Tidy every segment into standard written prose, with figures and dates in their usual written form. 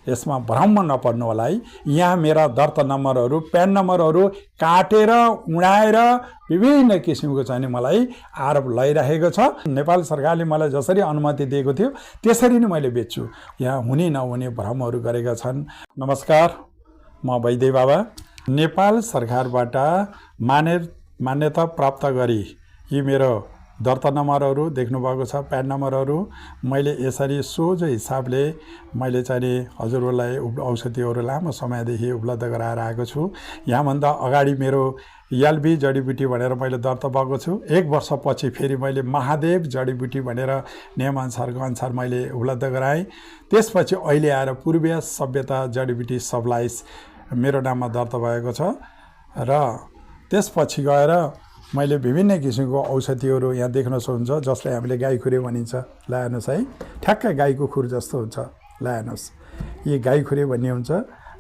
यसमा भ्रम नपर्नु होला है। यहाँ मेरा दर्ता नम्बरहरू प्यान नम्बरहरू काटेर उडाएर विभिन्न किसिमको चाहिँ मलाई आरोप लगाइरहेको छ। नेपाल सरकारले मलाई जसरी अनुमति दिएको थियो त्यसरी नै मैले बेच्छु। यहाँ हुने नहुने भ्रमहरू गरेका छन्। नमस्कार, म वैद्य बाबा। नेपाल सरकारबाट मान्यता प्राप्त गरी यी मेरो दर्ता नम्बरहरू देख्नुभएको छ, प्यान नम्बरहरू मैले यसरी सोझो हिसाबले मैले चाहिँ हजुरहरूलाई औषधिहरू लामो समयदेखि उपलब्ध गराएर आएको छु। यहाँभन्दा अगाडि मेरो एलबी जडीबुटी भनेर मैले दर्ता भएको छु। 1 वर्षपछि फेरि मैले महादेव जडीबुटी भनेर नियमअनुसार मैले उपलब्ध गराएँ। त्यसपछि अहिले आएर पूर्वीय सभ्यता जडीबुटी सप्लाइज मेरो नाममा दर्ता भएको छ र त्यसपछि गएर मैले विभिन्न किसिमको औषधिहरू यहाँ देख्न सक्नुहुन्छ, जसलाई हामीले गाई खुरे भनिन्छ। ल हेर्नुहोस् है, ठ्याक्कै गाईको खुर जस्तो हुन्छ। ल हेर्नुहोस्, यी गाई खुरे भन्ने हुन्छ,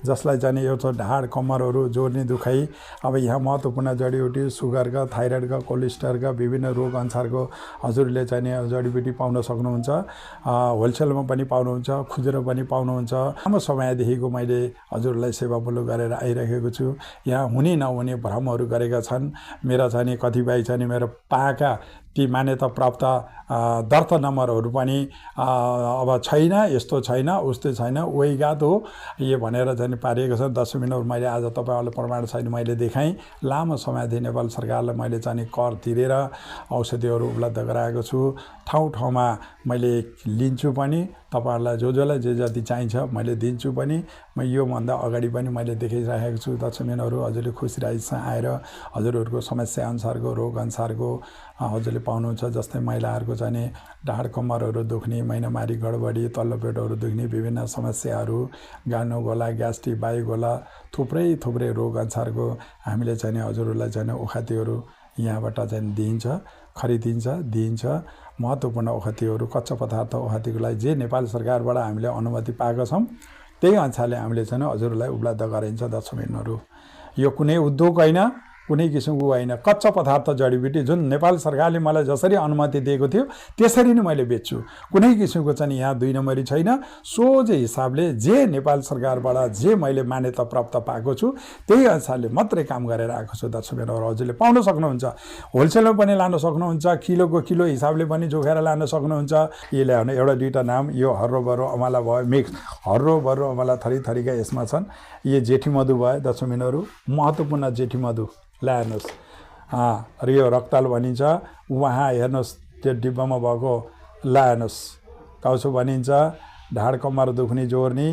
जसलाई चाहिँ एउटा ढाड कम्मरहरू जोड्ने दुखाइ। अब यहाँ महत्त्वपूर्ण जडीबुटी सुगरका, थाइरोइडका, कोलेस्ट्रलका विभिन्न रोग अनुसारको हजुरले चाहिँ जडीबुटी पाउन सक्नुहुन्छ। होलसेलमा पनि पाउनुहुन्छ, खुजुरा पनि पाउनुहुन्छ। लामो समयदेखिको मैले हजुरलाई सेवामूलक गरेर आइरहेको छु। यहाँ हुने नहुने भ्रमहरू गरेका छन्। मेरा चाहिँ कतिपय चाहिँ मेरो पाएका ती मान्यता प्राप्त दर्ता नम्बरहरू पनि अब छैन, यस्तो छैन, उस्तो छैन, वहीगात हो यो भनेर चाहिँ पारिएको छ। 10 मिनट मैले आज तपाईँहरूलाई प्रमाणसहित मैले देखाएँ। लामो समयदेखि नेपाल सरकारलाई मैले चाहिँ कर तिरेर औषधिहरू उपलब्ध गराएको छु। ठाउँ ठाउँमा मैले लिन्छु पनि, तपाईँहरूलाई जसलाई जे जति चाहिन्छ मैले दिन्छु पनि। म योभन्दा अगाडि पनि मैले देखाइरहेको छु। दर्शकबिनहरू हजुरले खुसी राइजसँग आएर हजुरहरूको समस्या अनुसारको, रोग अनुसारको हजुरले पाउनुहुन्छ। जस्तै महिलाहरूको चाहिँ ढाड कम्मरहरू दुख्ने, महिनामारी गडबडी, तल्लो पेटहरू दुख्ने विभिन्न समस्याहरू, गानो गोला, ग्यास्ट्रिक, वायु गोला, थुप्रै रोग अनुसारको हामीले चाहिँ हजुरहरूलाई चाहिँ ओखतीहरू यहाँबाट चाहिँ दिइन्छ। महत्त्वपूर्ण ओखतीहरू, कच्चा पदार्थ ओखतीको लागि जे नेपाल सरकारबाट हामीले अनुमति पाएका छौँ त्यही अनुसारले हामीले चाहिँ हजुरहरूलाई उपलब्ध गराइन्छ। दर्शकबिनहरू, यो कुनै उद्योग होइन, कुनै किसिमको होइन, कच्चा पदार्थ जडीबुटी जुन नेपाल सरकारले मलाई जसरी अनुमति दिएको थियो त्यसरी नै मैले बेच्छु। कुनै किसिमको चाहिँ यहाँ 2 नम्बरी छैन। सोझो हिसाबले जे नेपाल सरकारबाट जे मैले मान्यता प्राप्त पाएको छु त्यही अनुसारले मात्रै काम गरेर आएको छु। दर्शकबिनहरू, हजुरले पाउन सक्नुहुन्छ। होलसेलमा पनि लान सक्नुहुन्छ, किलो हिसाबले पनि जोखेर लान सक्नुहुन्छ। यो ल्याउन एउटा 2टा नाम, यो हर्रो अमला भयो, मिक्स हर्रो अमला थरीका यसमा छन्। यो जेठी मधु भयो। दर्शकबिनहरू, महत्त्वपूर्ण जेठी मधु। ल हेर्नुहोस्, र यो रक्ताल भनिन्छ। उहाँ हेर्नुहोस् त्यो डिब्बामा भएको। ल हेर्नुहोस्, काउसो भनिन्छ। ढाड कम्मर दुख्ने जोर्नी,